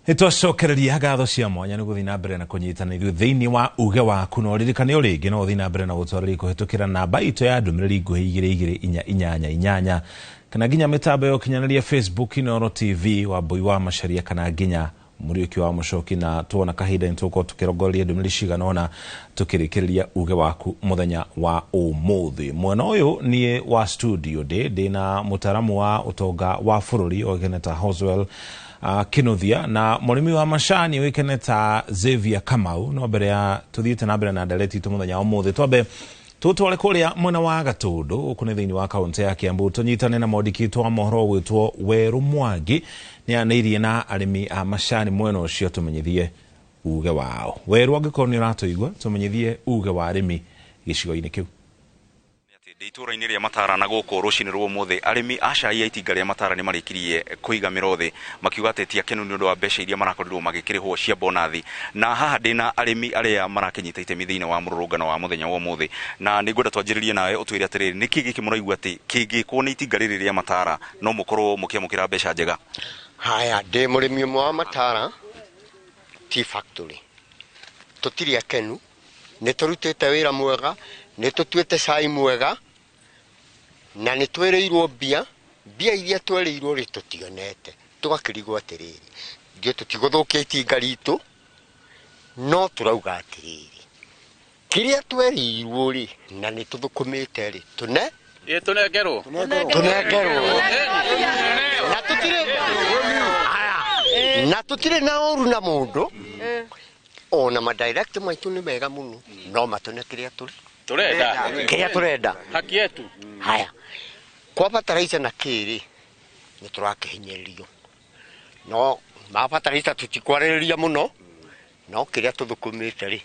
Nĩtwacokereria ngatho cia mwanya nĩ gũthiĩ na mbere na kũnyitana ithuĩ thĩinĩ wa uge waku. No ririkane o rĩngĩ no ũthiĩ na mbere na gũtwarĩria kũhĩtũkĩra namba itũ ya ndũmĩrĩri nguhĩ 22488 kana nginya mĩtambo ya ũkinyanĩria Facebook, Inooro TV, Wambui wa Macharia, kana nginya Mũriũki wa Mũcoki. Na tuona kahinda nĩ tũgũkorwo tũkĩrongoreria ndũmĩrĩri cigana ũna tũkĩrĩkĩrĩria uge waku mũthenya wa ũmũthĩ. Mwena ũyũ niĩ wa studio ndĩ na mũtaaramu wa ũtonga wa bũrũri oĩkaine ta Hoswell Kinuthia na mũrĩmi wa macani ũĩkaine ta Xavier Kamau. No mbere ya tũthiĩte na mbere na ndereti itũ mũthenya wa ũmũthĩ, twambe tũtware kũrĩa mwena wa Gatũndũ, gũkũ nĩ thĩinĩ wa kaũntĩ ya Kiambu, tũnyitane na mwandĩki witũ wa mohoro ũgwĩtwo Werũ Mwangi. Nĩ anĩirie na arĩmi a macani mwena ũcio, tũmenyithie uge wao. Werũ, angĩkorwo nĩ ũratũigua, tũmenyithie uge wa arĩmi gĩcigo-inĩ kĩu. Ndĩ itũũra-inĩ rĩa Matara na gũkũ rũcinĩ rwa ũmũthĩ arĩmi a cai a itinga rĩa Matara nĩ marĩkirie kũiga mĩro thĩ makiuga atĩ ti akenu nĩ ũndũ wa mbeca iria marakorirwo magĩkĩrĩhwo cia bonathi. Na haha ndĩ na arĩmi arĩa marakĩnyita itemi thĩinĩ wa mũrũrũngano wa mũthenya wa ũmũthĩ, na nĩ ngwenda twanjĩrĩrie nawe ũtwĩre atĩrĩrĩ, nĩkĩ gĩkĩ mũraigua atĩ kĩngĩkwo nĩ itinga rĩrĩ rĩa Matara no mũkorwo mũkĩamũkĩra mbeca njega? Haya, ndĩ mũrĩmi ũmwe wa Matara Tea Factory. Tũtirĩ akenu, nĩ tũrutĩte wĩra mwega, nĩ tũtuĩte cai mwega, na nĩ twĩrĩirwo mbia, mbia iria twerĩirwo rĩ tũtionete. Tũgakĩrigwo atĩrĩrĩ, ithuĩ tũtigũthũkia itinga ritũ, no tũrauga atĩrĩrĩ, kĩrĩa twerĩirwo rĩ, na nĩ tũthũkũmĩte rĩ, tũne Ĩ tũnengerwo. Tũnengerwo. Na tũtirĩ na tũtirĩ na ũru na mũndũ, ona madirect maitũ nĩ mega mũno, no matũne kĩrĩa tũrĩ Tũrenda. Kĩrĩa tũrenda. Haki yetu. Haya, kwa bataraitha na kĩrĩ nĩ tũrakĩhinyĩrĩrio, no ma bataraitha tũtikwarĩrĩria mũno, no kĩrĩa tũthũkũmĩte rĩ,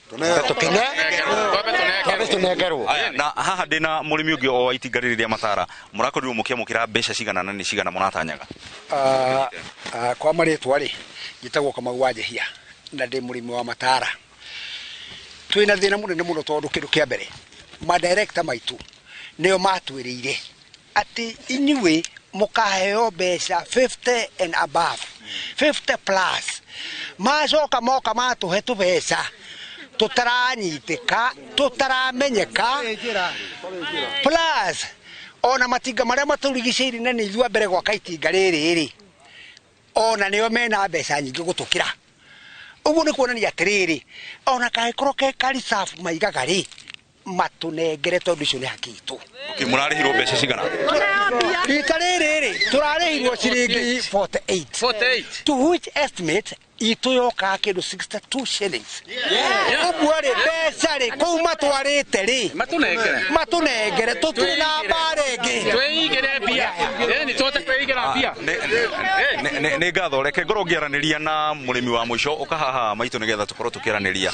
tũkene Twambe tũnengerwo. Twambe tũnengerwo. Aya, na haha ndĩ na mũrĩmi ũngĩ o wa itinga rĩrĩ rĩa Matara. Mũrakorirwo mũkĩamũkĩra mbeca cigana na nĩ cigana mũratanyaga? Kwa marĩtwa rĩ, njĩtagwo Kamau wa Njehia na ndĩ mũrĩmi wa Matara. Twĩna thĩna mũnene mũno tondũ kĩndũ kĩa mbere, madirekta maitũ nĩo matwĩrĩire atĩ inyuĩ mũkaheo mbeca 50 and above, 50 plus. Macoka moka matũhe tũbeca tũtaranyitĩka, tũtaramenyeka, plus ona matinga marĩa matũrigicĩirie na nĩ ithuĩ a mbere gwaka itinga rĩrĩ rĩ, ona nĩo mena mbeca nyingĩ gũtũkĩra. Ũguo nĩ kuonania atĩrĩrĩ, ona kangĩkorwo ke ka reserve maigaga rĩ, matũnengere tondũ icio nĩ haki itũ. Okay, mũrarĩhirwo mbeca cigana? Rita rĩrĩ rĩ, tũrarĩhirwo ciringi 48. 48. To which estimate itũ yokaga kĩndũ 62 shillings. Ũguo rĩ, mbeca rĩ kũu matwarĩte rĩ, Matũnengere. Matũnengere, tũtirĩ na mbara ĩngĩ. Twĩigĩre mbia. Ĩni tũhote kwĩigĩra mbia. Nĩ ngatho. Reke ngorwo ngĩaranĩria na mũrĩmi wa mũico ũka haha maitũ nĩgetha tũkorwo tũkĩaranĩria.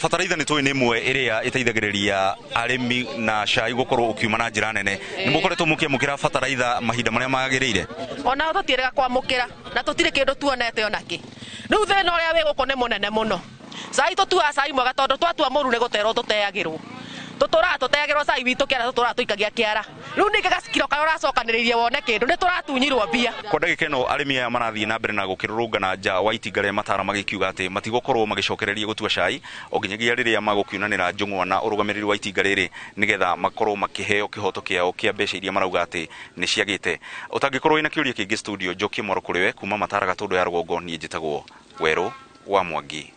Bataraitha nĩ tũĩ nĩ ĩmwe ĩrĩa ĩteithagĩrĩria arĩmi na cai gũkorwo ũkiuma na njĩra nene. Nĩ mũkoretwo mũkĩamũkĩra bataraitha mahinda marĩa magĩrĩire? Ona tũtiĩrĩga kwamũkĩra na tũtirĩ kĩndũ tuonete onakĩ. Rĩu thĩna ũrĩa wĩ gũkũ nĩ mũnene mũno. Cai tũtuaga cai mwega tondũ twatua mũru nĩ gũterwo tũteagĩrwo. Tũtũraga tũteagĩrwo cai witũ kĩara, tũtũraga tũikagia kĩara. Rĩu ningĩ gacikiro karĩa ũracokanĩrĩirie wone kĩndũ nĩ tũratunyirwo mbia. Kwa ndagĩka ĩno arĩmi aya marathiĩ na mbere na gũkĩrũrũngana nja wa itinga rĩa Matara magĩkiuga atĩ matigũkorwo magĩcokereria gũtua cai o nginyagia rĩrĩa magũkiunanĩra njũng'wa na ũrũgamĩrĩri wa itinga rĩrĩ nĩgetha makorwo makĩheo kĩhoto kĩao kĩa mbeca iria marauga atĩ nĩ ciagĩte. Ũtangĩkorwo wĩna kĩũria kĩngĩ studio, njokie mwaro kũrĩ we kuma Matara, Gatũndũ ya rũgongo. Niĩ njĩtagwo Werũ wa Mwangi.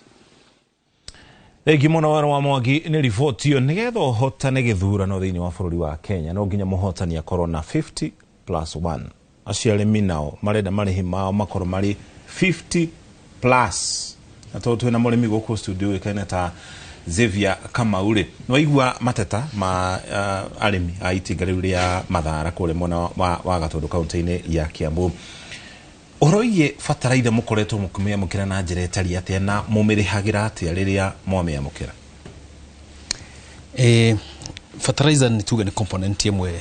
Thengi mũno Werũ wa Mwangi nĩ riboti ĩyo. Nĩgetha ũhotane gĩthurano thĩinĩ wa bũrũri wa Kenya, no nginya mũhotani akorwo na 50 plus 1. Acio arĩmi nao marenda marĩhi mao makorwo marĩ 50 plus. Na tondũ twĩna mũrĩmi gũkũ studio ũĩkaine ta Xavier Kamau rĩ, nĩwaigua mateta ma arĩmi a itinga rĩu rĩa Mathara kũrĩa mwena wa Gatũndũ kaũntĩ-inĩ ya Kiambu. Ũhoro wĩgiĩ bataraitha mũkoretwo mũkĩmĩamũkĩra na njĩra ĩtariĩ atĩa na mũmĩrĩhagĩra atĩa rĩrĩa mwamĩamũkĩra? Fertilizer nĩ tuge nĩ component ĩmwe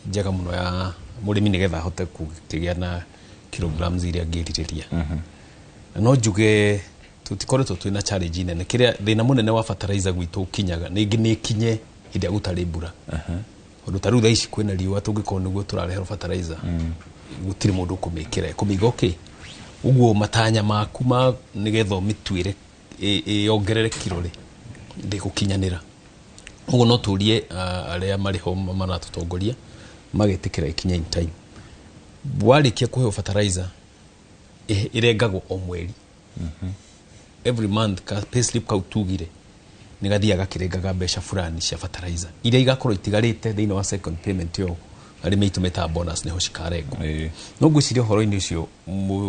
njega mũno ya mũrĩmi nĩgetha ahote kũgĩa na kilograms iria angĩrirĩria. Na no njuge tũtikoretwo twĩna challenge nene. Kĩrĩa thĩna mũnene wa fertilizer gwitũ ũkinyaga nĩ nĩ ĩkinye hĩndĩ ĩrĩa gũtarĩ mbura, tondũ ta rĩu thaa ici kwĩna riũa, tũngĩkorwo nĩguo tũrareherwo fertilizer, gũtirĩ mũndũ ũkũmĩkĩra kũmĩiga okay Ũguo matanya maku ma nĩgetha ũmĩtuĩre ĩongerere kiro rĩ, ndĩgũkinyanĩra. Ũguo no tũrie arĩa marĩ ho maratũtongoria magetĩkĩra ikinya in time. Warĩkia kũheo fertilizer, ĩrengagwo o mweri, every month. Ka payslip kau tugire nĩ gathiaga gakĩrengaga mbeca fulani cia fertilizer iria igakorwo itigarĩte thĩinĩ wa second payment ĩyo arĩmi aitũ metaga bonus, nĩho cikarengwo. No ngwĩciria ũhoro-inĩ ũcio,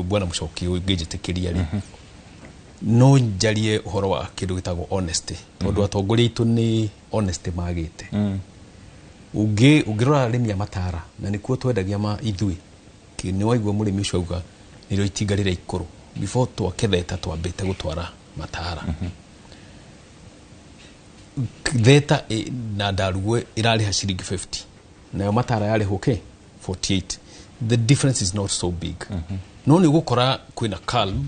bwana Mũcoki, ũngĩnjĩtĩkĩria rĩ, no njarie ũhoro wa kĩndũ gĩtagwo honesty, tondũ atongoria aitũ nĩ honesty magĩte. Ũngĩrora arĩmi a Matara, na nĩkuo twendagia ma ithuĩ, nĩ waigua mũrĩmi ũcio auga nĩrĩo itinga rĩrĩa ikũrũ before twake theta twambĩte gũtwara Matara. Theta na Ndarugue ĩrarĩha ciringi 50, nayo Matara yarĩhwo kĩ 48. The difference is not so big, no nĩ ũgũkora kwĩna calm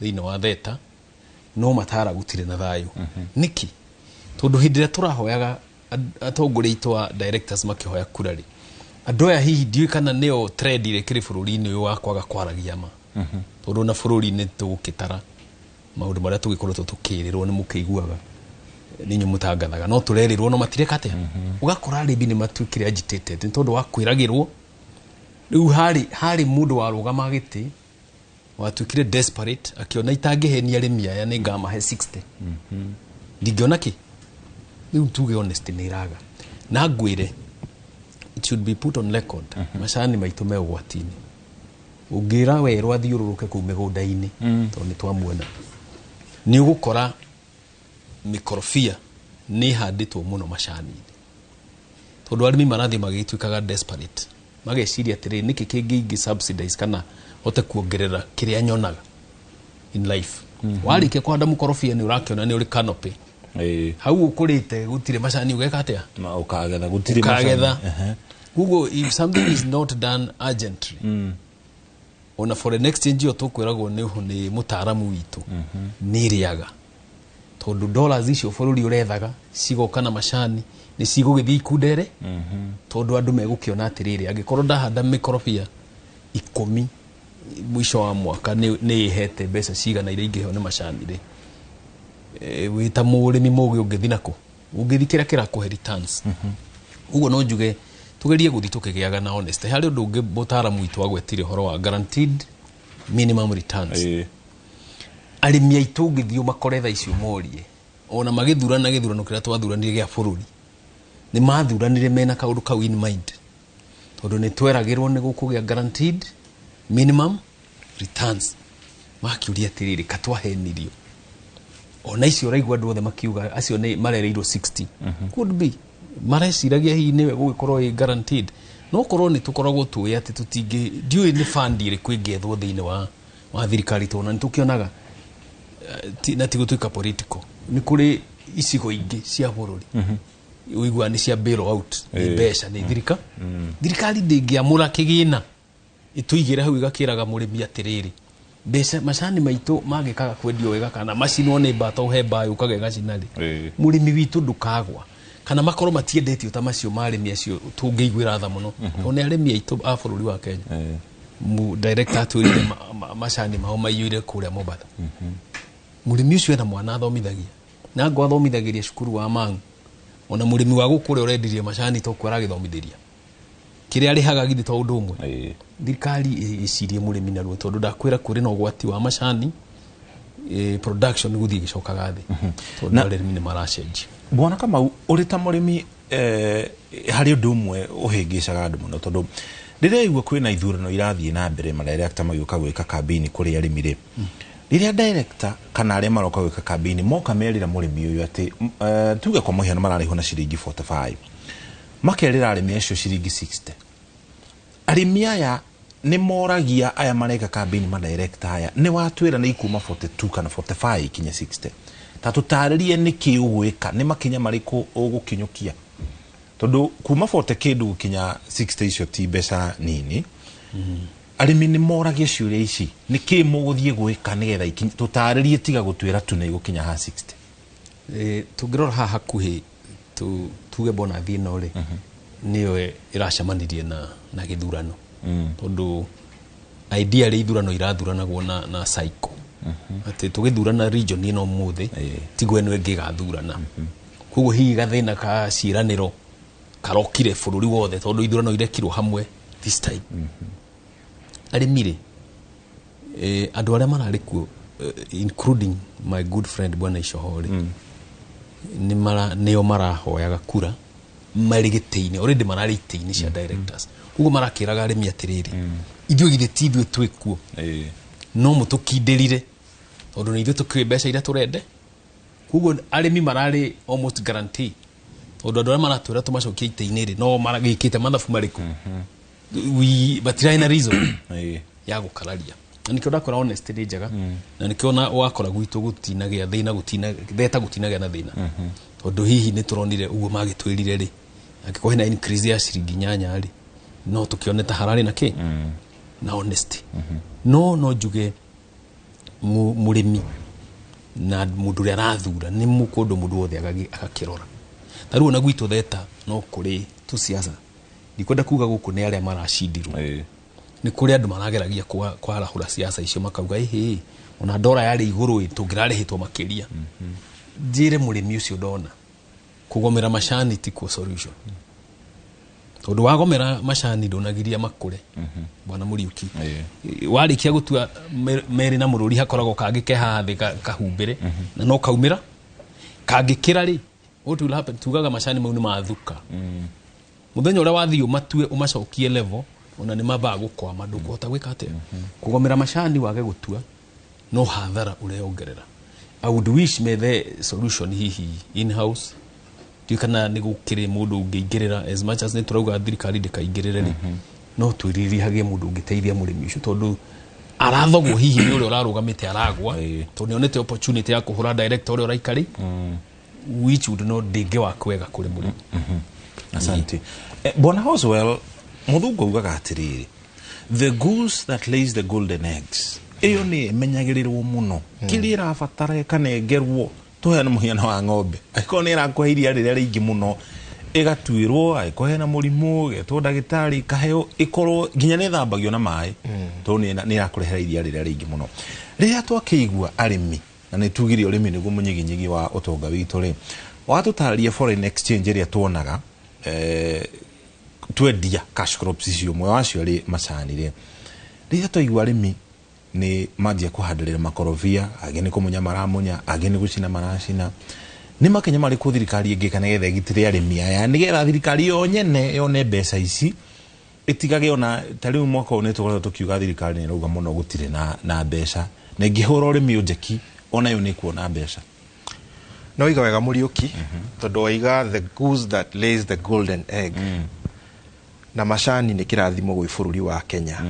thĩinĩ wa theta, no Matara gũtirĩ na thayũ. Nĩkĩ? Tondũ hĩndĩ ĩrĩa tũrahoyaga atongoria aitũ a directors makĩhoya kura rĩ, andũ aya hihi ndiũĩ kana nĩo trend ĩrĩa ĩkĩrĩ bũrũri-inĩ ũyũ wa kwaga kwaragia ma, tondũ na bũrũri-inĩ tũgũkĩtara maũndũ marĩa tũgĩkoretwo tũkĩrĩrwo nĩ mũkĩiguaga nĩ inyuĩ mũtangathaga, no tũrerĩrwo no matireka atĩa. Ũgakora arĩmi nĩ matuĩkire agitated nĩ tondũ wa kwĩragĩrwo. Rĩu harĩ mũndũ warũgama gĩtĩ watuĩkire desperate, akĩona itangĩhenia arĩmi aya nĩ ngamahe 60, ndingĩona kĩ. Rĩu tuge honesty nĩ ĩraga, na ngwĩre it should be put on record, macani maitũ me ũgwati-inĩ. Ũngĩra werũ athiũrũrũke kũu mĩgũnda-inĩ, tondũ nĩ twamuona, nĩ ũgũkora mĩkorobia nĩ ĩhandĩtwo mũno macani-inĩ, tondũ arĩmi marathiĩ magĩtuĩkaga desperate, mageciria atĩrĩ, nĩkĩ kĩngĩ ingĩ subsidize kana hote kuongerera kĩrĩa nyonaga in life. Warĩkia kũhanda mũkorobia, nĩ ũrakĩona nĩ ũrĩ canopy hau ũkũrĩte, gũtirĩ macani ũgeka atĩa? Na ũkagetha gũtirĩ ũkagetha macani. Koguo if something is not done urgently, ona foreign exchange ĩyo tũkwĩragwo nĩ mũtaaramu witũ nĩ ĩrĩaga, tondũ dollars icio bũrũri ũrethaga cigoka na macani nĩ cigũgĩthiĩ ikundere, tondũ andũ megũkĩona atĩrĩrĩ, angĩkorwo ndahanda mĩkorobia 10, mũico wa mwaka nĩ ĩhete mbeca cigana iria ingĩheo nĩ macani rĩ, wĩ ta mũrĩmi mũgĩ ũngĩthi nakũ? Ũngĩthi kĩrĩa kĩrakũhe returns. Ũguo no njuge tugerie gũthiĩ tũkĩgĩaga na honesty. Harĩ ũndũ ũngĩ mũtaaramu witũ agwetire, ũhoro wa guaranteed minimum returns. Arĩmi aitũ ũngĩthiĩ ũmakore thaa icio morie, ona magĩthurana gĩthurano kĩrĩa twathuranire gĩa bũrũri, nĩ mathuranire mena kaũndũ kau in mind, tondũ nĩ tweragĩrwo nĩ gũkũgĩa guaranteed minimum returns. Makiuria atĩrĩrĩ, katwahenirio? Ona icio ũraigua andũ othe makiuga acio nĩ marereirwo 60, could be mareciragia hihi nĩwe gũgĩkorwo ĩ guaranteed, no korwo nĩ tũkoragwo tũĩ atĩ tũtingĩ, ndiũĩ nĩ fund ĩrĩkũ ĩngĩethwo thĩinĩ wa thirikari, tondũ na nĩ tũkĩonaga na ti gũtuĩka political, nĩ kũrĩ icigo ingĩ cia bũrũri ũiguaga nĩ cia bail out nĩ mbeca nĩ thirikari ndĩngĩamũra kĩgĩna ĩtũigĩre hau ĩgakĩraga mũrĩmi atĩrĩrĩ, mbeca macani maitũ mangĩkaga kwendio wega kana macinwo nĩ mbata, ũhe mbaũ ũkaga ĩgacina rĩ, mũrĩmi witũ ndũkagwa, kana makorwo matiendetio ta macio ma arĩmi acio tũngĩiguĩra tha mũno, tondũ nĩ arĩmi aitũ a bũrũri wa Kenya. Director atwĩrire macani mao maiyũire kũrĩa Mombatha. Mũrĩmi ũcio ena mwana athomithagia, na ngo athomithagĩria cukuru wa Mang'u. Ona mũrĩmi wa gũkũ ũrĩa ũrendirie macani tokuo aragĩthomithĩria kĩrĩa arĩhaga, githĩ to ũndũ ũmwe? Thirikari ĩcirie mũrĩmi narua, tondũ ndakwĩra kũrĩ na ũgwati wa macani production gũthiĩ ĩgĩcokaga thĩ, tondũ arĩmi nĩ maracenjia. Bwana Kamau, ũrĩ ta mũrĩmi, harĩ ũndũ ũmwe ũhĩngĩcaga andũ mũno, tondũ rĩrĩa igua kwĩna ithurano irathiĩ na mbere, madirector magĩũka gwĩka kambĩini kũrĩ arĩmi rĩ, rĩrĩa director kana arĩa maroka gwĩka kambĩini moka merĩra mũrĩmi ũyũ atĩ tuge kwa mũhiano mararĩhwo na ciringi 45, makerĩra arĩmi acio ciringi 60, arĩmi aya nĩ moragia aya mareka kambĩini, madirector aya, nĩ watwĩra nĩ ikuma 42 kana 45 ikinya 60, ta tũtarĩrie nĩkĩ ũgwĩka, nĩ makinya marĩkũ ũgũkinyũkia, tondũ kuma 40 kĩndũ gũkinya 60 icio ti mbeca nini. Arĩmi nĩ moragia ciũria ici, nĩ kĩ mũgũthiĩ gwĩka nĩgetha tũtarĩrie, tiga gũtwĩra tu nĩ igũkinya ha 60? Tũngĩrora haha hakuhĩ, tuge bonathi ĩno rĩ, nĩyo ĩracemanirie na gĩthurano, tondũ Ideally ithurano irathuranagwo na cycle, atĩ tũgĩthurana region ĩno ũmũthĩ, tiguo ĩno ĩngĩ ĩgathurana. Koguo hihi gathĩna ka ciĩranĩro karokire bũrũri wothe tondũ ithurano irekirwo hamwe this time. Arĩmi rĩ, andũ arĩa mararĩ kuo, including my good friend Bwana Icoho rĩ, nĩ mara nĩo marahoyaga kura marĩ gĩtĩ-inĩ, already mararĩ itĩ-inĩ cia directors. Koguo marakĩraga arĩmi atĩrĩrĩ, ithuĩ githĩ ti ithuĩ twĩ kuo, no mũtũkindĩrire tondũ nĩ ithuĩ tũkĩũĩ mbeca iria tũrende. Koguo arĩmi mararĩ almost guarantee, tondũ andũ arĩa maratwĩra tũmacokie itĩ-inĩ rĩ, no maragĩkĩte mathabu marĩkũ, matirarĩ na reason ya gũkararia. Na nĩkĩo ndakora honesty nĩ njega, na nĩkĩo na wakora gwitũ gũtinagĩa thĩna, gũtina theta, gũtinagĩa na thĩna, tondũ hihi nĩ tũronire ũguo magĩtwĩrire rĩ, angĩkorwo hena increase ya ciringi 8 rĩ, no tũkĩone ta hararĩ na kĩ na honesty. No njuge mũrĩmi na mũndũ ũrĩa arathura nĩ mũkũndũ mũndũ wothe agakĩrora. Ta rĩu ona gwitũ theta no kũrĩ tu siasa, ndikwenda kuga gũkũ nĩ arĩa maracindirwo, nĩ kũrĩ andũ marageragia kwarahũra siasa icio, makauga ĩhĩ, ona ndora yarĩ igũrũ ĩ, tũngĩrarĩhĩtwo makĩria. Njĩre mũrĩmi ũcio ndona kũgomera macani tikuo solution, tondũ wagomera macani ndũnagiria makũre, Bwana Mũriũki. Warĩkia gũtua merĩ na mũrũri, hakoragwo kangĩ ke haha thĩ kahumbĩre na no kaumĩra kangĩkĩra rĩ, what will happen? Tugaga macani mau nĩ mathuka. Mũthenya ũrĩa wathiĩ ũmatue ũmacokie level, ona nĩ mambaga gũkwama, ndũkũhota gwĩka atĩa. Kũgomera macani wage gũtua no hathara ũreyongerera. I would wish methe solution hihi in house. Ndiũĩ kana nĩ gũkĩrĩ mũndũ ũngĩingĩrĩra, as much as nĩ tũrauga thirikari ndĩkaingĩrĩre rĩ, no twĩrĩrie hagĩe mũndũ ũngĩteithia mũrĩmi ũcio, tondũ arathogwo hihi nĩ ũrĩa ũrarũgamĩte aragwa, tondũ nĩonete opportunity ya kũhũra director ũrĩa ũraikarĩ, which would not ndĩngĩ wa kwega kũrĩ mũrĩmi. Asante. Bwana Hoswell, mũthungu augaga atĩrĩrĩ, the goose that lays the golden eggs, ĩyo nĩ ĩmenyagĩrĩrwo mũno, kĩrĩa ĩrabatara ĩkanengerwo. Tũheane mũhiano wa ng'ombe, angĩkorwo nĩ ĩrakũhe iria rĩrĩa rĩingĩ mũno, ĩgatuĩrwo, angĩkorwo hena mũrimũ ĩgetwo ndagĩtarĩ, ĩkaheo, ĩkorwo nginya nĩ ĩthambagio na maĩ, tondũ nĩ ĩrakũrehera iria rĩrĩa rĩingĩ mũno. Rĩrĩa twakĩigua arĩmi, na nĩ tugire ũrĩmi nĩguo mũnyiginyigi wa ũtonga witũ rĩ, watũtarĩria foreign exchange ĩrĩa tuonaga twendia cash crops icio, ũmwe wacio arĩ macani rĩ, rĩrĩa twaigua arĩmi nĩ manjia kũhandĩrĩra makorobia, angĩ nĩ kũmunya maramunya, angĩ nĩ gũcina maracina, nĩ makinya marĩkũ thirikari ĩngĩka nĩgetha ĩgitĩre arĩmi aya, nĩgetha thirikari yo nyene yone mbeca ici, ĩtigage ona ta rĩu mwaka ũyũ nĩ tũkoretwo tũkiuga thirikari nĩ ĩrauga mũno gũtirĩ na mbeca, na ĩngĩhũra ũrĩmi ũnjeki onayo nĩ ĩkuona mbeca. No iga wega Mũriũki, tondũ waiga the goose that lays the golden egg, na macani nĩ kĩrathimo gwĩ bũrũri wa Kenya.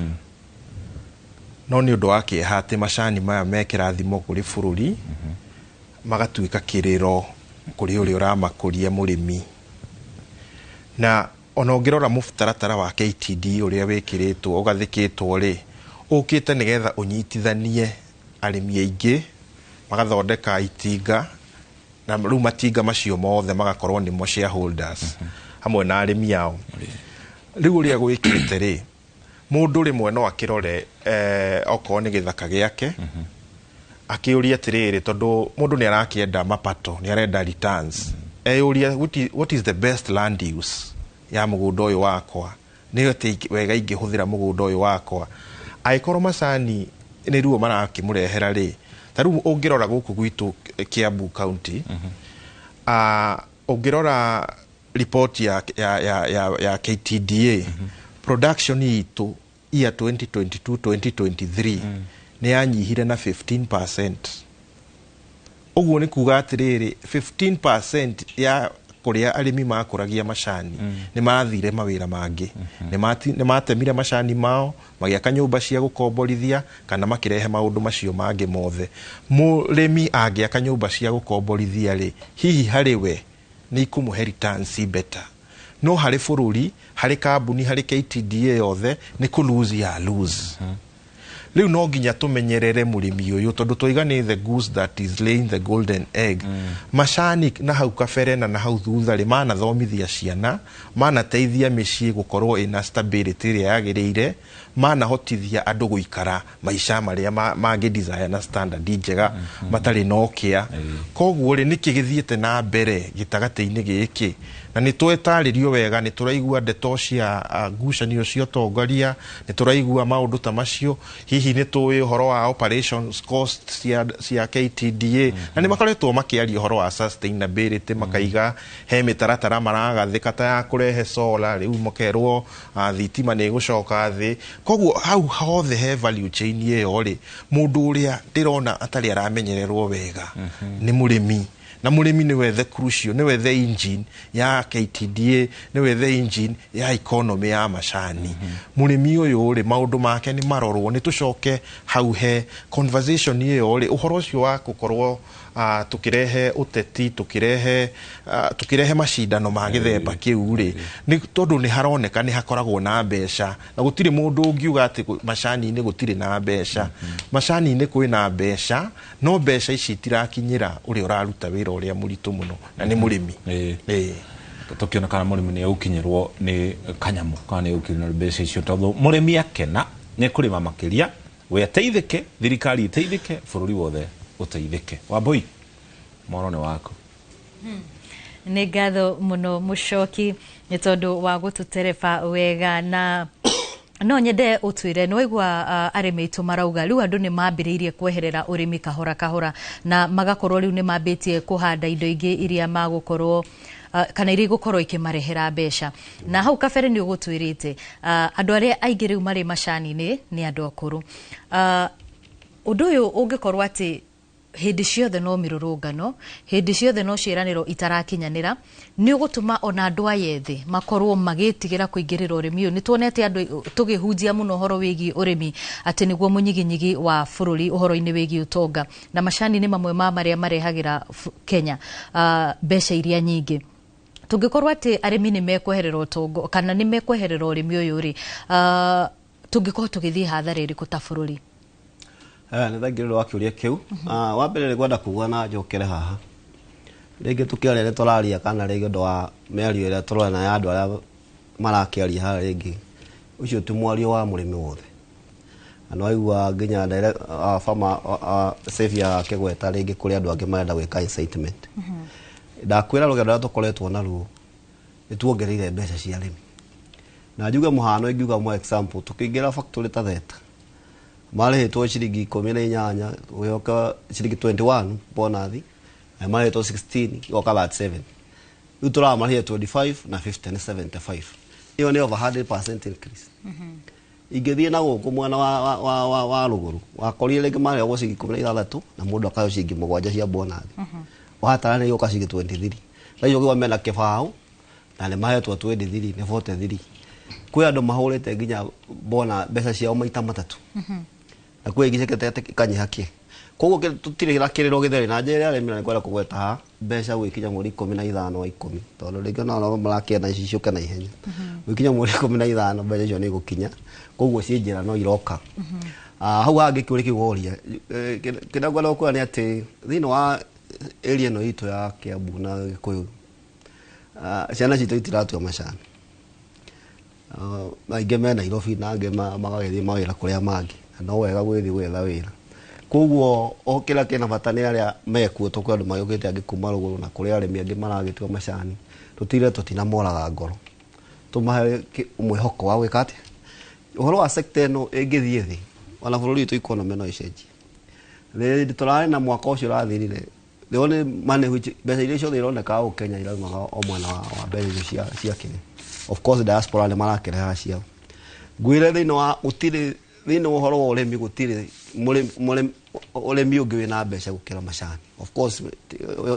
No nĩ ũndũ wa kĩeha atĩ macani maya me kĩrathimo kũrĩ bũrũri magatuĩka kĩrĩro kũrĩ ũrĩa ũramakũria, mũrĩmi. Na ona ũngĩrora mũtaratara wa KTD ũrĩa wĩkĩrĩtwo ũgathĩkĩtwo rĩ, ũkĩte nĩgetha ũnyitithanie arĩmi aingĩ magathondeka itinga, na rĩu matinga macio mothe magakorwo nĩmo shareholders hamwe na arĩmi ao. Rĩu ũrĩa gwĩkĩte rĩ, mũndũ rĩmwe no akĩrore okorwo nĩ gĩthaka gĩake, akĩũria atĩrĩrĩ, tondũ mũndũ nĩ arakĩenda mapato, nĩ arenda returns, eyũria what is the best land use ya mũgũnda ũyũ wakwa, nĩ atĩ wega ingĩhũthĩra mũgũnda ũyũ wakwa. Angĩkorwo macani nĩ ruo marakĩmũrehera rĩ, ta rĩu ũngĩrora gũkũ gwitũ Kiambu County, ũngĩrora report ya KTDA, production itũ year 2022 2023 nĩ yanyihire na 15%. Ũguo nĩ kuga atĩrĩrĩ, 15% ya kũrĩa arĩmi makũragia macani nĩ mathire mawĩra mangĩ, nĩ matemire macani mao magĩaka nyũmba cia gũkomborithia kana makĩrehe maũndũ macio mangĩ mothe. Mũrĩmi angĩaka nyũmba cia gũkomborithia rĩ, hihi harĩ we nĩ ikũmũhe returns better, no harĩ bũrũri, harĩ kambuni, harĩ KTDA yothe nĩ kũ lose ya lose. Rĩu no nginya tũmenyerere mũrĩmi ũyũ, tondũ twaiga nĩ the goose that is laying the golden egg. Macani na hau kabere na hau thutha rĩ, manathomithia ciana, manateithia mĩciĩ gũkorwo ĩna stability ĩrĩa yagĩrĩire, Manahotithia andũ gũikara maica marĩa mangĩ desire na standard njega matarĩ na ũkĩa. Koguo rĩ, nĩkĩ gĩthiĩte na mbere gĩtagatĩ-inĩ gĩkĩ? Na nĩ twetarĩrio wega, nĩ tũraigua ndeto cia ngucanio cia ũtongoria, nĩ tũraigua maũndũ ta macio. Hihi nĩ tũĩ ũhoro wa operations cost cia KTDA? Na nĩ makoretwo makĩaria ũhoro wa sustainability, makaiga he mĩtaratara maragathĩka ta ya kũrehe solar, rĩu makerwo thitima nĩ ĩgũcoka thĩ. Koguo hau hothe he value chain ĩyo rĩ, mũndũ ũrĩa ndĩrona atarĩ aramenyererwo wega nĩ mũrĩmi. Na mũrĩmi nĩwe the crucial, nĩwe the engine ya KTDA, nĩwe the engine ya economy ya macani. Mũrĩmi ũyũ rĩ, maũndũ make nĩ marorwo. Nĩ tũcoke hau he conversation ĩyo rĩ, ũhoro ũcio wa gũkorwo tũkĩrehe ũteti, tũkĩrehe macindano ma gĩthemba kĩu rĩ, nĩ tondũ nĩ haroneka nĩ hakoragwo na mbeca, na gũtirĩ mũndũ ũngiuga atĩ macani-inĩ gũtirĩ na mbeca. Macani-inĩ kwĩna mbeca, no mbeca ici itirakinyĩra ũrĩa ũraruta wĩra ũrĩa mũritũ mũno, na nĩ mũrĩmi. Ĩĩ. Tũkĩona kana mũrĩmi nĩ egũkinyĩrwo nĩ kanyamũ kana nĩ egũkinyĩrwo nĩ mbeca icio, tondũ mũrĩmi akena nĩ kũrĩma makĩria, we ateithĩke, thirikari ĩteithĩke, bũrũri wothe ũteithĩke. Wambui, mworo nĩ waku. Nĩ ngatho mũno, Mũcoki, nĩ tondũ wa gũtũtereba wega. Na no nyende ũtwĩre, nĩ waigua arĩmi aitũ marauga rĩu andũ nĩ mambĩrĩirie kweherera ũrĩmi kahora kahora, na magakorwo rĩu nĩ mambĩtie kũhanda indo ingĩ iria magũkorwo kana iria igũkorwo ikĩmarehera mbeca. Na hau kabere nĩ ũgũtwĩrĩte andũ arĩa aingĩ rĩu marĩ macani-inĩ nĩ andũ akũrũ. Ũndũ ũyũ ũngĩkorwo atĩ hĩndĩ ciothe no mĩrũrũngano, hĩndĩ ciothe no ciĩranĩro itarakinyanĩra, nĩ ũgũtũma ona andũ aya ethĩ makorwo magĩtigĩra kũingĩrĩra ũrĩmi ũyũ. Nĩ tuonete andũ tũgĩhunjia mũno ũhoro wĩgiĩ ũrĩmi atĩ nĩguo mũnyiginyigi wa bũrũri ũhoro-inĩ wĩgiĩ ũtonga, na macani nĩ mamwe ma marĩa marehagĩra Kenya mbeca iria nyingĩ. Tũngĩkorwo atĩ arĩmi nĩ mekweherera ũtongo kana nĩ mekweherera ũrĩmi ũyũ rĩ, tũngĩkorwo tũgĩthiĩ hathara ĩrĩkũ ta bũrũri? Nĩ thengiũ nĩ ũndũ wa kĩũria kĩu. Wa mbere nĩ ngwenda kuga na njokere haha rĩngĩ tũkĩaria nĩ tũraria kana rĩngĩ ũndũ wa mĩario ĩrĩa tũrona ya andũ arĩa marakĩaria haha, rĩngĩ ũcio ti mwario wa mũrĩmi wothe. Na nĩ waigua nginya farmer Xavier akĩgweta rĩngĩ kũrĩ andũ angĩ marenda gwĩka incitement. Ndakwĩra rũgendo rũrĩa tũkoretwo naruo nĩ tuongereire mbeca cia arĩmi. Na njuge mũhano, ingiuga mo example, tũkĩingĩra factory ta Theta marĩhĩtwo ciringi 18, gũgĩũka ciringi 21 bonathi, na marĩhĩtwo 16, igoka 37. Rĩu tũramarĩhia 25 na 50 nĩ 75. Ĩyo nĩ over 100% increase. Ingĩthiĩ na gũkũ mwena wa rũgũrũ, wakorire rĩngĩ marĩhagwo ciringi 16 na mũndũ akaheo ciringi 7 cia bonathi. Watara nĩ igoka ciringi 23. Thaa icio ũkĩgwa mena kĩbaũ na nĩ mahetwo 23 nĩ 43. Kwĩ andũ mahũrĩte nginya bona mbeca ciao maita matatũ. Na kwĩ ingĩ ciĩkĩte ikanyiha kĩ. Koguo tũtirĩ na kĩrĩro gĩtheri. Na njĩra arĩmi na nĩngwenda kũgweta haha mbeca gwĩkinya mweri 15 wa 10, tondũ rĩngĩ no marakĩenda ici ciũke na ihenya. Gwĩkinya mweri 15 mbeca icio nĩ igũkinya, koguo ciĩ njĩra no iroka. Hau hangĩ kĩũria kĩu woria, kĩrĩa ngwenda gũkwĩra nĩ atĩ thĩinĩ wa area ĩno itũ ya Kiambu na Gĩkũyũ, ciana citũ itiratua macani. Aingĩ me Nairobi na angĩ magagĩthiĩ mawĩra kũrĩa mangĩ, na no wega gwĩthiĩ gwetha wĩra. Koguo o kĩrĩa kĩna bata nĩ arĩa mekuo, tũkwĩ andũ magĩũkĩte angĩ kuma rũgũrũ na kũrĩ arĩmi angĩ maragĩtua macani, tũtire tũtinamoraga ngoro, tũmahe mwĩhoko wa gwĩka atĩa. Ũhoro wa sector ĩno ĩngĩthiĩ thĩ, ona bũrũri witũ economy no ĩcenjie. Rĩrĩ tũrarĩ na mwaka ũcio ũrathirire, the only money which mbeca iria ciothe ironeka gũkũ Kenya iraumaga o mwena wa mbeca icio cia kĩrĩa. Of course diaspora nĩ marakĩrehaga ciao. Ngwĩre thĩinĩ wa gũtirĩ thĩinĩ wa ũhoro wa ũrĩmi, gũtirĩ ũrĩmi ũngĩ wĩna mbeca gũkĩra macani. Of course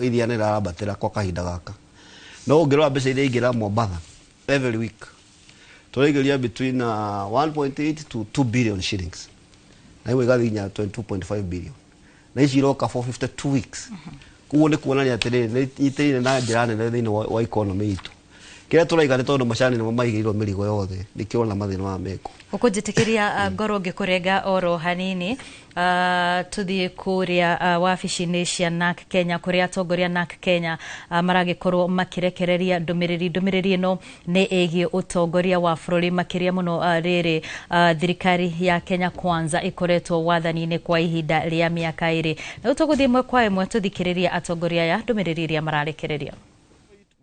iria nĩ rĩrambatĩra kwa kahinda gaka, no ũngĩrora mbeca iria ingĩra Mombatha every week, tũraingĩria between 1.8 to 2 billion shillings, na ĩmwe ĩgathiĩ nginya 22.5 billion, na ici iroka for 52 weeks. Koguo nĩ kuonania atĩrĩrĩ nĩ inyitĩrĩire na njĩra nene thĩinĩ wa economy itũ. Kĩrĩa tũraiga nĩ tondũ macani nĩmo maigĩirwo mĩrigo yothe, nĩkĩo ona mathĩna maya meko. Ũkũnjĩtĩkĩria ngorwo ngĩkũrenga oro hanini, tuthiĩ kũrĩa wabici-inĩ cia NARC Kenya, kũrĩa atongoria NARC Kenya maragĩkorwo makĩrekereria ndũmĩrĩri. Ndũmĩrĩri ĩno nĩ ĩgiĩ ũtongoria wa bũrũri, makĩria mũno rĩrĩ thirikari ya Kenya Kwanza ĩkoretwo wathani-inĩ kwa ihinda rĩa mĩaka 2. Na rĩu tũgũthiĩ ĩmwe kwa ĩmwe tũthikĩrĩrie atongoria aya ndũmĩrĩri ĩrĩa mararekereria.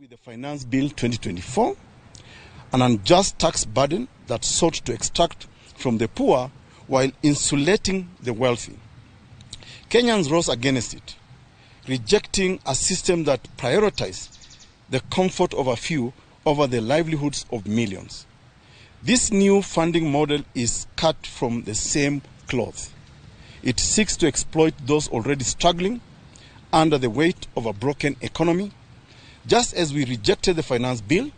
With the Finance Bill 2024, an unjust tax burden that sought to extract from the poor while insulating the wealthy. Kenyans rose against it, rejecting a system that prioritized the comfort of a few over the livelihoods of millions. This new funding model is cut from the same cloth. It seeks to exploit those already struggling under the weight of a broken economy. Just as we rejected the finance bill,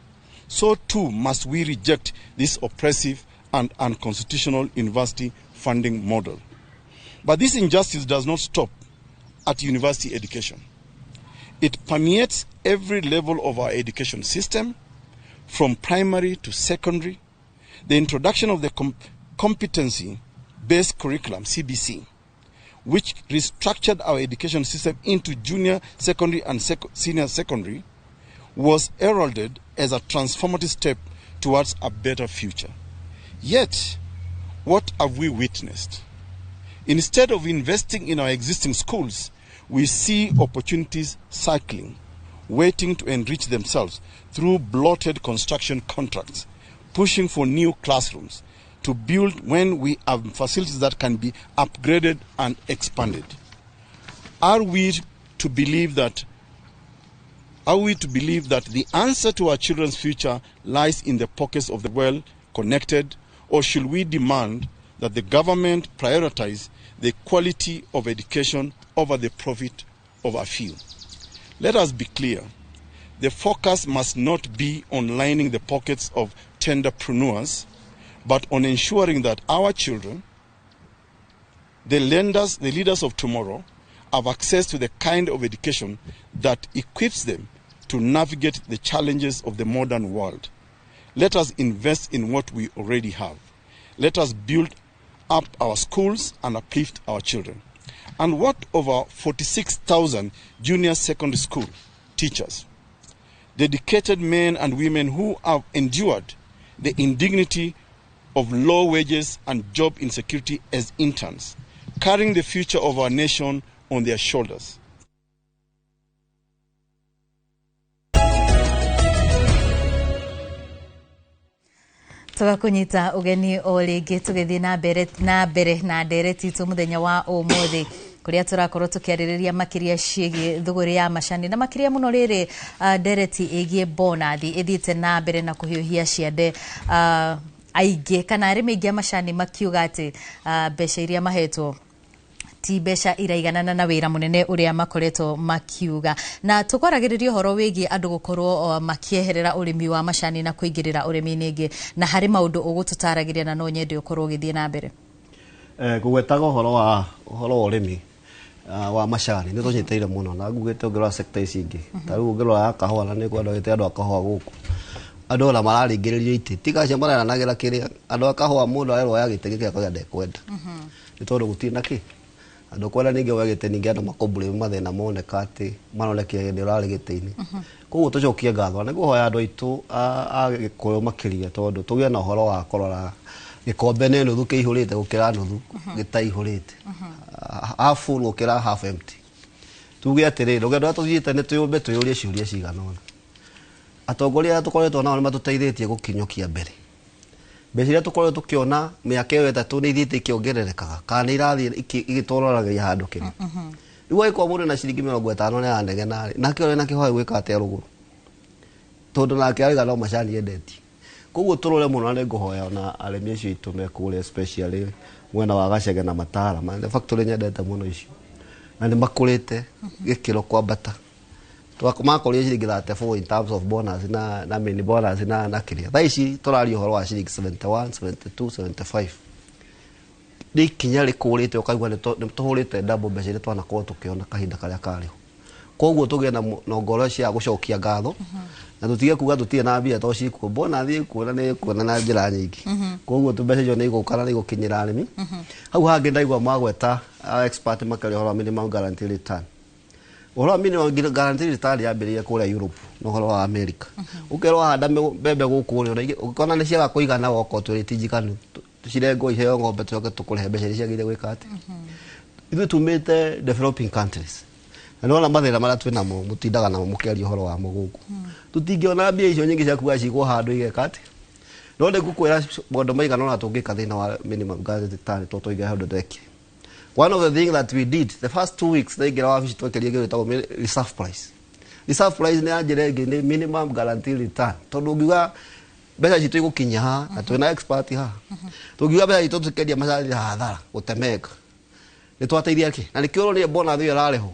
so too must we reject this oppressive and unconstitutional university funding model. But this injustice does not stop at university education. It permeates every level of our education system, from primary to secondary. The introduction of the competency-based curriculum, CBC, which restructured our education system into junior secondary and senior secondary, was heralded as a transformative step towards a better future. Yet, what have we witnessed? Instead of investing in our existing schools, we see opportunities cycling, waiting to enrich themselves through bloated construction contracts, pushing for new classrooms to build when we have facilities that can be upgraded and expanded. Are we to believe that the answer to our children's future lies in the pockets of the well-connected, or should we demand that the government prioritize the quality of education over the profit of a few? Let us be clear. The focus must not be on lining the pockets of tenderpreneurs, but on ensuring that our children, the leaders of tomorrow, have access to the kind of education that equips them to navigate the challenges of the modern world. Let us invest in what we already have. Let us build up our schools and uplift our children. And what of our 46,000 junior secondary school teachers, dedicated men and women who have endured the indignity of low wages and job insecurity as interns, carrying the future of our nation on their shoulders? Tugakunyita ugeni o rĩngĩ tũgĩthiĩ na mbere na ndereti itũ mũthenya wa ũmũthĩ, kũrĩa tũrakorwo tũkĩarĩrĩria makĩria ciĩgiĩ thũgũrĩ ya macani, na makĩria mũno rĩrĩ ndereti ĩgiĩ bonathi ĩthiĩte na mbere na kũhiũhia ciande aingĩ kana arĩmi aingĩ a macani makiuga atĩ mbeca iria mahetwo ti mbeca iraiganana na wĩra mũnene ũrĩa makoretwo makiuga. Na tũkwaragĩrĩria ũhoro wĩgiĩ andũ gũkorwo makĩeherera ũrĩmi wa macani na kũingĩrĩra ũrĩmi-inĩ ĩngĩ, na harĩ maũndũ ũgũtũtaragĩria na no nyende ũkorwo ũgĩthiĩ na mbere. Ngũgwetaga ũhoro wa ũrĩmi wa macani nĩ tũnyitĩrĩire mũno, na ngugĩte ũngĩrora sector ici ingĩ ta rĩu ũngĩrora ya kahũa, na nĩ kwenda gĩte andũ a kahũa gũkũ, andũ ona mararingĩrĩrio itĩ tiga acio mareranagĩra kĩrĩa andũ a kahũa, mũndũ arerwo oya gĩtĩ gĩkĩ akauga ndekwenda nĩ tondũ gũtirĩ na kĩ andũ kwenda, ningĩ oya gĩtĩ, ningĩ andũ makombũrĩ mathĩna moneka atĩ maronekire hĩndĩ ũrarĩ gĩtĩ-inĩ. Koguo tũcokie ngatho na nĩngũhoya andũ aitũ a Gĩkũyũ makĩria, tondũ tũgĩe na ũhoro wa kũrora gĩkombe nĩ nuthu kĩihũrĩte gũkĩra nuthu gĩtaihũrĩte, half full gũkĩra half empty. Tuge atĩrĩrĩ, rũgendo rũrĩa tũthiĩte nĩ twĩyũmbe twĩyũrie ciũria cigana ũna. Atongoria arĩa tũkoretwo nao nĩ matũteithĩtie gũkinyũkia mbere. Mbeca iria tũkoretwo tũkĩona mĩaka ĩyo 3 nĩ ithiĩte ikĩongererekaga kana nĩ irathiĩ igĩtwaranagia handũ kĩrĩa. Rĩu angĩkorwo mũndũ ena ciringi 50 nĩ aranegena rĩ, nake ũrĩa ena kĩhoya gwĩka atĩa rũgũrũ, tondũ nake arauga no macani endetie. Koguo tũrore mũno, na nĩngũhoya ona arĩmi acio aitũ me kũrĩa especially mwena wa Gacege na Matara, factory nyendete mũno icio, na nĩ makũrĩte gĩkĩro kwambata. Makorire ciringi 34 in terms of bonus na mini bonus na kĩrĩa. Thaa ici tũraria ũhoro wa ciringi 71, 72, 75. Nĩ ikinya rĩkũrĩte ũkaigua nĩ tũhũrĩte double mbeca iria twanakorwo tũkĩona kahinda karĩa karĩho. Koguo tũgĩe na ngoro cia gũcokia ngatho Na tũtige kuga tũtirĩ na mbia to cikuo, bonathi ĩkuo na nĩ ĩkuo na njĩra nyingĩ. Koguo mbeca icio nĩ igũka na nĩ igũkinyĩra arĩmi. Hau hangĩ ndaigua magweta expert makĩaria ũhoro wa minimum guarantee return. Ũhoro wa minimum guarantee return yambĩrĩirie kũrĩa Europe na ũhoro wa America. Ũkerwo wahanda mbembe gũkũ rĩ, ona ũngĩkona nĩ ciaga kũigana woka ũtwĩre ti njiganu, tũcirengwo iheo ng'ombe tũcoke tũkũrĩhe mbeca iria ciagĩrĩire gwĩka atĩa. Ithuĩ tumĩte developing countries na nĩwona mathĩna marĩa twĩ namo, mũtindaga namo mũkĩaria ũhoro wamo gũkũ. Tũtingĩona mbia icio nyingĩ cia kuga cigwo handũ igeka atĩa. No nĩ ngũkwĩra maũndũ maigana ũna tũngĩka thĩinĩ wa minimum guarantee return to tũige handũ ndekire. One of the things that we did the first 2 weeks ndaingĩra wabici, twekerie kĩndũ gĩtagwo reserve price. Reserve price nĩ ya njĩra ĩngĩ nĩ minimum guarantee return, tondũ ũngiuga mbeca citũ igũkinya haha na twĩna expert haha, tũngiuga mbeca citũ tũkendia macani hathara gũtemenga nĩ twateithia kĩ, na nĩkĩo ũronire bonathi ĩyo ĩrarĩhwo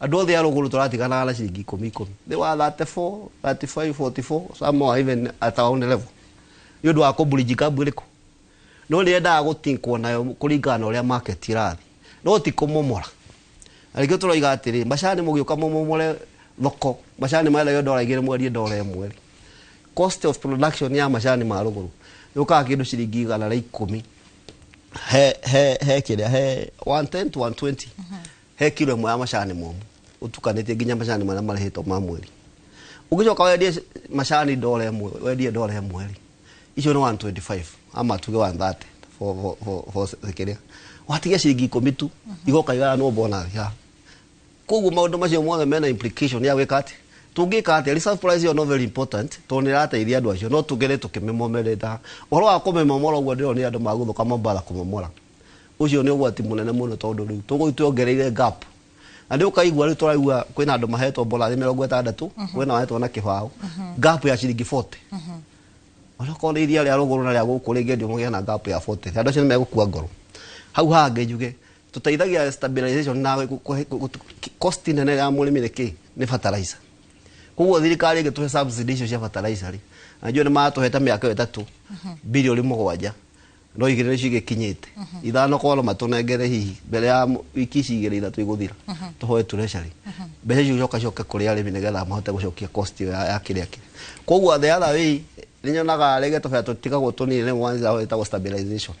andũ othe a rũgũrũ tũratiganaga na ciringi ikũmi ikũmi. They were 34, 35, 44, some are even at our own level nĩ ũndũ wa kũ-bridge gap ĩrĩkũ, no nĩ yendaga gũtinkwo nayo kũringana na ũrĩa market ĩrathiĩ, no ti kũmomora. Na nĩkĩo tũroiga atĩrĩ, macani mũgĩũka mũmomore thoko, macani marendagio $2, mwendie $1 rĩ, cost of production ya macani ma rũgũrũ yũkaga kĩndũ ciringi 110 he kĩrĩa he 110 to 120 he kilo ĩmwe ya macani momũ, ũtukanĩtie nginya macani marĩa marĩhĩtwo ma mweri. Ũgĩcoka wendie macani $1, wendie $1 rĩ, icio nĩ 125 ama tuge 130 for kĩrĩa watigia ciringi 10 tu igoka igayanwo bonathi haha. Koguo maũndũ macio mothe mena implication ya gwĩka atĩ tũngĩka atĩa. Reserve price ĩyo no very important tondũ nĩ ĩrateithia andũ acio, no tũgere tũkĩmĩmomereta. Ũhoro wa kũmĩmomora ũguo ndĩrona andũ magũthũka Mombatha kũmomora, ũcio nĩ ũgwati mũnene mũno, tondũ rĩu tũgũthiĩ tuongereire gap na nĩ ũkaigua rĩu tũraigua kwĩna andũ mahetwo bonathi 60, kwĩna mahetwo na kĩbaũ, gap ya ciringi 40. Onakorwo nĩ iria rĩa rũgũrũ na rĩa gũkũ rĩngĩendio mũgĩe na gap ya 40, andũ acio nĩ megũkua ngoro. Hau hangĩ njuge tũteithagia stabilization na cost nene ya mũrĩmi nĩ kĩ? Nĩ fertilizer. Koguo thirikari ĩngĩtũhe subsidy icio cia fertilizer rĩ, na njũĩ nĩ matũhete mĩaka ĩyo 3 birioni 7, no 2 nĩcio igĩkinyĩte 5, korwo matũnengere hihi mbere ya wiki ici 2 3 igũthira tũhoe treasury mbeca icio icoka coke kũrĩ arĩmi nĩgetha mahote gũcokia cost ĩyo ya kĩrĩa. Koguo the other way nĩ nyonaga rĩngĩ tũbea tũtigagwo tũnini nĩ mwanza ĩtagwo stabilization,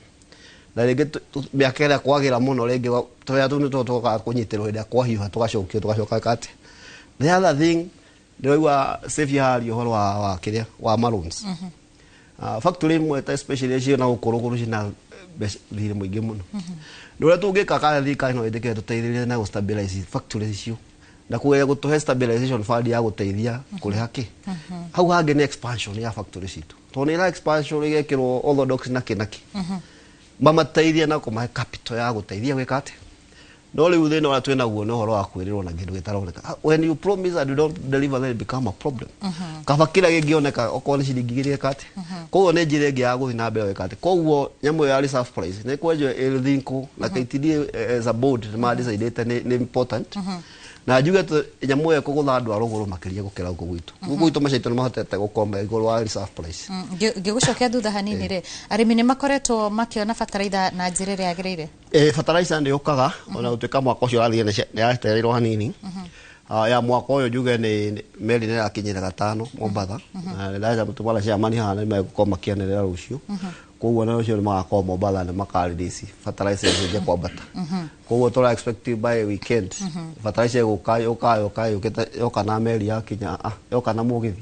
na rĩngĩ mĩaka ĩrĩa kwagĩra mũno rĩngĩ tũbea tũu nĩtwo tũkaga kũnyitĩrwo hĩndĩ ĩrĩa kwahiũha, tũgacokio tũgacoka atĩ. The other thing ndĩraigua Saviour haria ũhoro wa kĩrĩa wa maroons. Factory imwe ta especially ciĩ na gũkũ rũgũrũ ciĩna mbeca thirĩ mũingĩ mũno. Nĩ ũrĩa tũngĩka kana thirikari no ĩtĩkĩre tũteithĩrĩrie na gũ-stabilize factory icio na kũgeria gũtũhe stabilization fund ya gũteithia kũrĩha kĩ. Hau hangĩ nĩ expansion ya factory citũ, tondũ nĩ ĩra expansion ĩgekĩrwo orthodox na kĩ na kĩ, mamateithie na kũmahe capital ya gũteithia gwĩka atĩa. No rĩu thĩna ũrĩa twĩ naguo nĩ ũhoro wa kwĩrĩrwo na kĩndũ gĩtaroneka. When you promise and you don't deliver, then it become a problem. Kaba kĩrĩa gĩngĩoneka okorwo nĩ ciringi 2 ĩka atĩa. Koguo nĩ njĩra ĩngĩ ya gũthiĩ na mbere gwĩka atĩa. Koguo nyamũ ĩyo ya reserve price nĩ kwenjwo ĩthinkũ na KTDA as a board nĩ madecidĩte nĩ important, na njuge nyamũ ĩyo ĩkũgũtha andũ a rũgũrũ makĩria gũkĩra gũkũ gwitũ. Gũkũ gwitũ macaitũ nĩ mahotete gũkorwo me igũrũ wa reserve price. Ngĩgũcokia thutha hanini rĩ, arĩmi nĩ makoretwo makĩona bataraitha na njĩra ĩrĩa yagĩrĩire? Fertilizer nĩ yũkaga ona gũtuĩka mwaka ũcio ũrathire nĩ yatereirwo hanini. Ya mwaka ũyũ njuge nĩ meri nĩ ĩrakinyĩra gatano Mombatha. Na ndaja mũtũmara chairman haha nĩ megũkorwo makĩanĩrĩra rũciũ. Koguo na rũciũ nĩ magakorwo Mombatha nĩ maka-release fertilizer ĩcenjie kwambata. Koguo tũra expect by weekend fertilizer ĩgũka yũka yũka yũkĩte yoka na meri yakinya yoka na mũgithi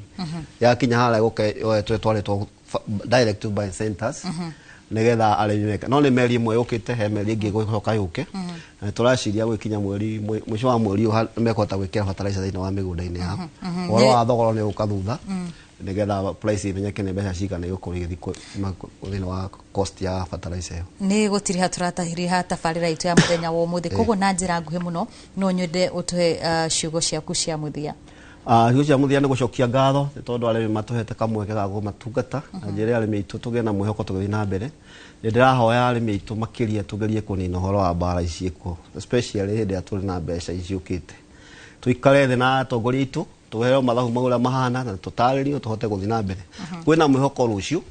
yakinya harĩa ĩgũka yoetwo ĩtwarĩtwo direct to buy centers nigetha arĩmi meke. No nĩ meri ĩmwe yũkĩte, he meri ĩngĩ ĩgũcoka yũke, na tũraciria gwĩkinya mweri mũico wa mweri ũyũ nĩmekũhota gwĩkĩra fertilizer thĩinĩ wa mĩgũnda-inĩ yao. Ũhoro wa thogora nĩ ũgũka thutha nĩgetha price imenyeke nĩ mbeca cigana igũkorwo igĩthiĩ thĩinĩ wa cost ya fertilizer ĩyo. Nĩ gũtiriha tũratahiriha tabarĩra itũ ya mũthenya wa ũmũthĩ. Koguo na njĩra nguhĩ mũno no nyende ũtũhe ciugo ciaku cia mũthia. Ciugo cia mũthia nĩ gũcokia ngatho nĩ tondũ arĩmi matũhete kamweke ga kũmatungata na njĩra arĩmi aitũ tũgĩe na mwĩhoko tũgĩthiĩ na mbere. Nĩ ndĩrahoya arĩmi aitũ makĩria tũgerie kũnina ũhoro wa mbara ici ciĩkuo, especially hĩndĩ ĩrĩa tũrĩ na mbeca ici ciũkĩte. Tũikare thĩ na atongoria aitũ, tũheo mathabu mau ũrĩa mahana na tũtarĩrio tũhote gũthiĩ na mbere. Kwĩna mwĩhoko rũciũ.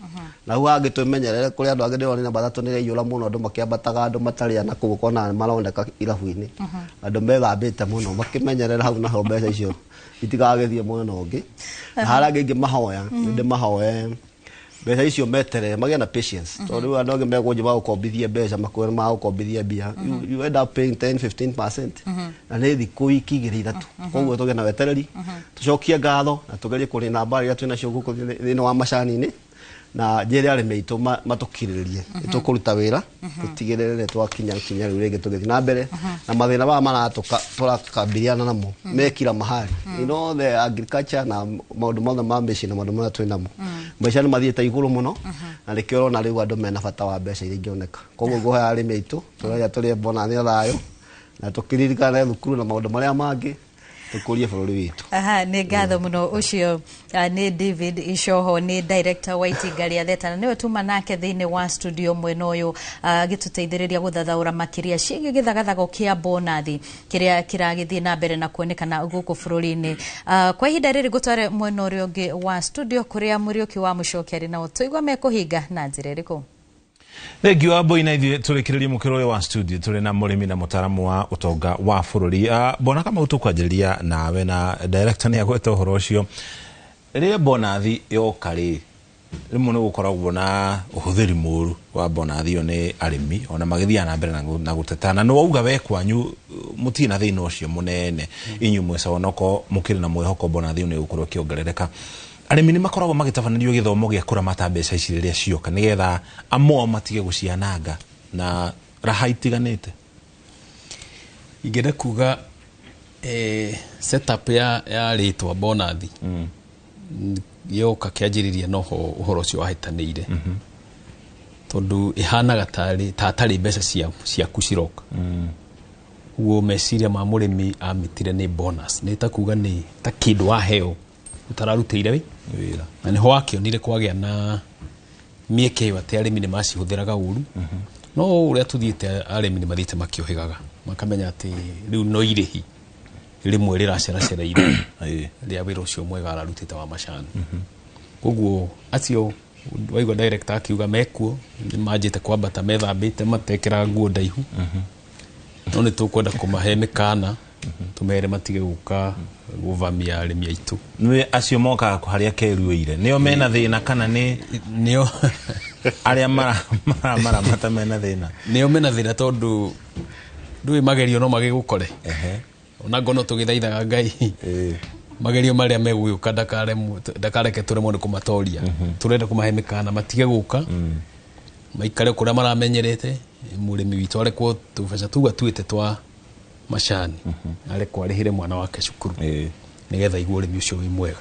Na hau hangĩ twĩmenyerere kũrĩ andũ angĩ ndĩrona namba 3 nĩ ĩraiyũra mũno, andũ makĩambataga, andũ matarĩ na kũu ũkona maroneka irabu-inĩ, andũ methambĩte mũno, makĩmenyerera hau naho mbeca icio itigagĩthiĩ mwena ũngĩ. Na harĩa angĩ ingĩmahoya, nĩndĩmahoe mbeca icio meterere, magĩe na patience, tondũ rĩu andũ angĩ megũnjĩ magũkombithie mbeca, makwĩre magũkombithie mbia, you end up paying 10 15% na nĩ thikũ wiki 2 3. Koguo tũgĩe na wetereri, tũcokie ngatho na tũgerie kũrĩ mbara iria twĩnacio gũkũ thĩinĩ wa macani-inĩ, na njĩre arĩmi aitũ matũkirĩrĩrie, nĩtũkũruta wĩra tũtigĩrĩre nĩ twakinya ikinya rĩu rĩngĩ tũgĩthiĩ na mbere na mathĩna maya maratũka tũrakabiliana namo me kila mahali. You know, the agriculture na maũndũ mothe ma mĩciĩ na maũndũ marĩa twĩ namo, maica nĩ mathiĩte igũrũ mũno, na nĩkĩo ũrona rĩu andũ mena bata wa mbeca iria ingĩoneka. Koguo ngũhoya arĩmi aitũ tũrĩa tũrĩe bonathi ya thayũ na tũkĩririkane thukuru na maũndũ marĩa mangĩ, tũkũrie bũrũri witũ. Aha, nĩ ngatho mũno. Ũcio nĩ David Icoho, nĩ director wa itinga rĩa Theta, na nĩwe tuma nake thĩinĩ wa studio mwena ũyũ agĩtũteithĩrĩria gũthathaũra makĩria ciĩgiĩ gĩthagathago kĩa bonathi kĩrĩa kĩragĩthiĩ na mbere na kuonekana gũkũ bũrũri-inĩ. Kwa ihinda rĩrĩ ngũtware mwena ũrĩa ũngĩ wa studio kũrĩa Mũriũki wa Mũcoki arĩ nao, tũigua mekũhinga na njĩra ĩrĩkũ. Thengiũ Wambui, na ithuĩ tũrĩkĩrĩrie mũkĩro ũyũ wa studio tũrĩ na mũrĩmi na mũtaaramu wa ũtonga wa bũrũri. Bwana Kamau, tũkwanjĩrĩria nawe, na director nĩ agweta ũhoro ũcio. Rĩrĩa bonathi yoka rĩ, rĩmwe nĩ gũkoragwo na ũhũthĩri mũru wa bonathi ĩyo nĩ arĩmi, ona magĩthiaga na mbere na gũteta, na nĩ wauga we kwanyu mũtirĩ na thĩna ũcio mũnene, inyuĩ mwĩ cogonoko mũkĩrĩ na mwĩhoko bonathi ĩyo nĩ ĩgũkorwo ĩkĩongerereka. Arĩmi nĩ makoragwo magĩtabanĩrio gĩthomo gĩa kũramata mbeca ici rĩrĩa cioka, nĩgetha amwe matige gũciananga na raha itiganĩte. Ingĩenda kuga setup ya rĩtwa bonathi yoka kĩanjĩrĩria noho ũhoro ũcio wahĩtanĩire, tondũ ĩhanaga ta atarĩ mbeca ciaku ciroka. Ũguo meciria ma mũrĩmi amitire nĩ bonus, nĩ ta kuga nĩ ta kĩndũ waheo ũtararutĩire wĩra, na nĩho wakĩonire kwagĩa na mĩeke ĩyo atĩ arĩmi nĩ macihũthĩraga ũru. No ũrĩa tũthiĩte arĩmi nĩ mathiĩte makĩũhĩgaga, makamenya atĩ rĩu no irĩhi rĩmwe rĩraceracereire rĩa wĩra ũcio mwega ararutĩte wa macani. Koguo acio waigua director akiuga mekuo nĩ manjĩte kwambata methambĩte matekĩraga nguo ndaihu, no nĩ tũkwenda kũmahe mĩkana tũmere matige gũka gũvamia arĩmi aitũ. Nĩ acio mokaga harĩa keruĩire nĩo mena thĩna, kana nĩ nĩo arĩa maramata mena thĩna? Nĩo mena thĩna, tondũ ndũĩ magerio no magĩgũkore. Ona ngono tũgĩthaithaga Ngai magerio marĩa megũgĩũka ndakareke tũremwo nĩ kũmatoria. Tũrenda kũmahe mĩkana matige gũka, maikare kũrĩa maramenyerete. Mũrĩmi witũ arekwo tũbeca tũu atuĩte twa macani arekwo arĩhĩre mwana wake cukuru nĩgetha igue ũrĩmi ũcio wĩ mwega.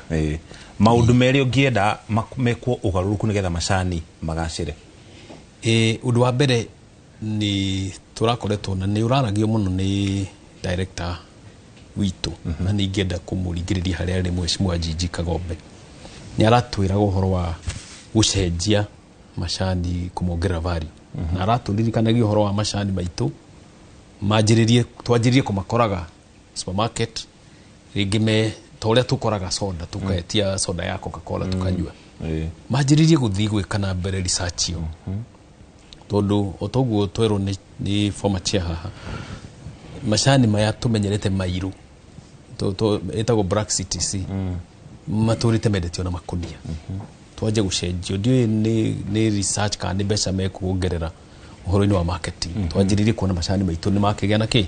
Maũndũ merĩ ũngĩenda mekwo ũgarũrũku nĩgetha macani magacĩre? Ũndũ wa mbere nĩ tũrakoretwo na nĩ ũraragio mũno nĩ director witũ, na nĩ ingĩenda kũmũringĩrĩria harĩa arĩ Mheshimiwa Njinji Kagombe. Nĩ aratwĩraga ũhoro wa gũcenjia macani kũmongerera value, na aratũririkanagia ũhoro wa macani maitũ manjĩrĩrie twanjĩrĩrie kũmakoraga supermarket rĩngĩ me ta ũrĩa tũkoraga soda, tũketia soda ya Coca-Cola tũkanyua. Manjĩrĩrie gũthiĩ gwĩka na mbere research ĩyo, tondũ o toguo twerwo nĩ former chair haha, macani maya tũmenyerete mairũ ĩtagwo Black CTC matũrĩte mendetio na makunia. Twanje gũcenjio, ndiũĩ nĩ research kana nĩ mbeca mekuongerera ũhoro-inĩ wa marketing. Twanjĩrĩrie kuona macani maitũ nĩ makĩgĩa na kĩ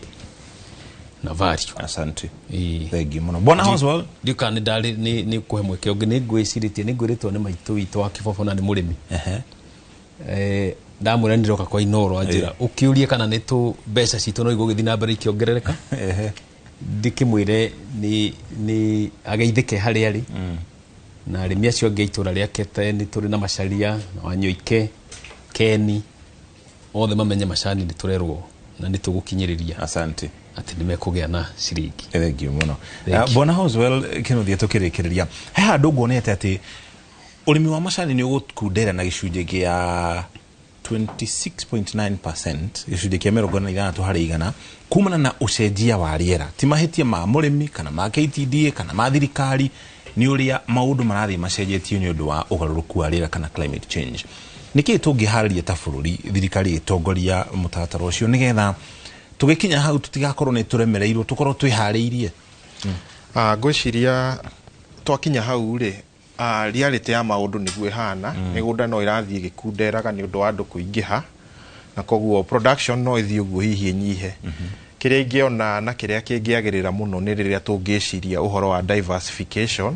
na value. Asante, thank you mũno Bwana Oswald. Ndiũ kana nĩ ndarĩ nĩ kũhe mweke ũngĩ, nĩ ngwĩcirĩtie nĩ ngwĩrĩtwo nĩ maitũ witũ wa kĩbobo na nĩ mũrĩmi. Ndamwĩra nĩ ndĩroka kwa Inooro, anjĩra ũkĩũrie kana nĩ tũ mbeca citũ no igũgĩthiĩ na mbere ikĩongerereka. Ndĩkĩmwĩre nĩ ageithĩke harĩa arĩ, na arĩmi acio angĩ a itũra rĩake nĩ tũrĩ na Macharia na Wanyoike, Keni, othe mamenye macani nĩ tũrerwo na nĩ tũgũkinyĩrĩria. Asante, atĩ nĩ mekũgĩa na ciringi. Thank you mũno Bwana Oswald. Kĩnuthia, tũkĩrĩkĩrĩria, he handũ nguonete atĩ ũrĩmi wa macani nĩ ũgũkundera na gĩcunjĩ gĩa 26.9%, gĩcunjĩ kĩa 46 harĩ igana, kumana na ũcenjia wa rĩera. Ti mahĩtia ma mũrĩmi kana ma KTDA kana ma thirikari, Nĩ ũrĩa maũndũ marathiĩ macenjetie nĩ ũndũ wa ũgarũrũku wa rĩera kana climate change. Nĩkĩĩ tũngĩharĩria ta bũrũri, thirikari ĩtongoria mũtaratara ũcio, nĩgetha tũgĩkinya hau tũtigakorwo nĩ tũremereirwo, tũkorwo twĩharĩirie? Ngwĩciria twakinya hau rĩ, reality ya maũndũ nĩguo ĩhana. Mĩgũnda no ĩrathiĩ ĩgĩkunderaga nĩ ũndũ wa andũ kũingĩha, na koguo production no ĩthiĩ ũguo hihi ĩnyihe. Kĩrĩa ingĩona na kĩrĩa kĩngĩagĩrĩra mũno nĩ rĩrĩa tũngĩciria ũhoro wa diversification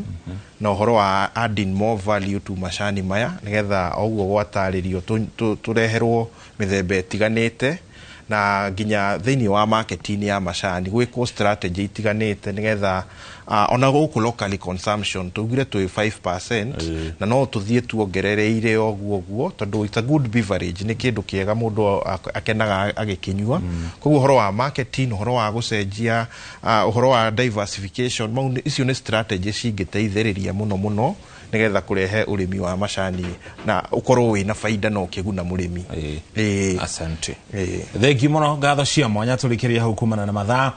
na ũhoro wa adding more value to macani maya, nĩgetha ũguo gwatarĩrio tũreherwo mĩthemba ĩtiganĩte, na nginya thĩinĩ wa marketing ya macani gwĩkwo strategy itiganĩte, nĩgetha ona gũkũ locally consumption tugire twĩ 5% na no tũthiĩ tuongerereire ũguo ũguo, tondũ it's a good beverage, nĩ kĩndũ kĩega mũndũ akenaga agĩkĩnyua. Koguo ũhoro wa marketing, ũhoro wa gũcenjia, ũhoro wa diversification, mau icio nĩ strategy cingĩteithĩrĩria mũno mũno nĩgetha kũrehe ũrĩmi wa macani na ũkorwo wĩna baida na ũkĩguna mũrĩmi. Ĩĩ. Asante, thengiũ mũno, ngatho cia mwanya. Tũrĩkĩria hau kumana na mathaa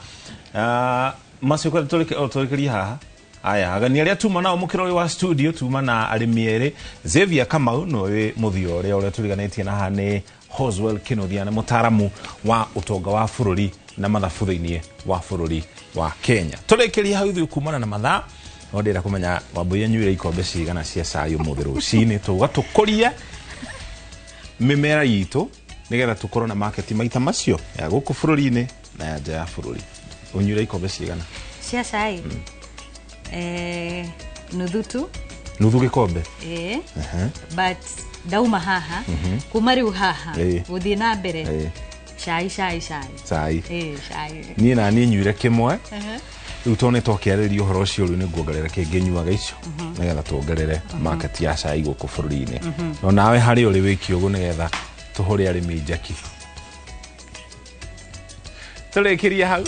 macio, tũrĩkĩrie haha. Aya agani arĩa tuma nao mũkĩro ũyũ wa studio, tuma na arĩmi erĩ. Xavier Kamau nĩwe wĩ mũthia ũrĩa tũriganĩtie na haha nĩ Hoswell Kinuthia, nĩ mũtaaramu wa ũtonga wa bũrũri na mathabu thĩinĩ wa bũrũri wa Kenya. Tũrĩkĩrie hau ithuĩ kumana na mathaa, no ndĩrenda kũmenya Wambui anyuire ikombe cigana cia cai ũmũthĩ rũcinĩ. Tũga tũkũrie mĩmera itũ nĩgetha tũkorwo na market maita macio ya gũkũ bũrũri-inĩ na ya nja ya bũrũri. Ũnyuire ikombe cigana cia cai? Nuthu tu. Nuthu gĩkombe? Ĩĩ, but ndauma haha, kuma rĩu haha gũthiĩ na mbere, cai, cai, cai. Cai. Ĩĩ, cai. Niĩ na niĩ nyuire kĩmwe. Rĩu tondũ nĩ twakĩarĩria ũhoro ũcio, rĩu nĩ nguongerera kĩngĩ nyuaga icio, nĩgetha tuongerere market ya cai gũkũ bũrũri-inĩ. No nawe harĩ ũrĩ wĩke ũguo nĩgetha tũhũre arĩmi njaki. Tũrĩkĩrie hau.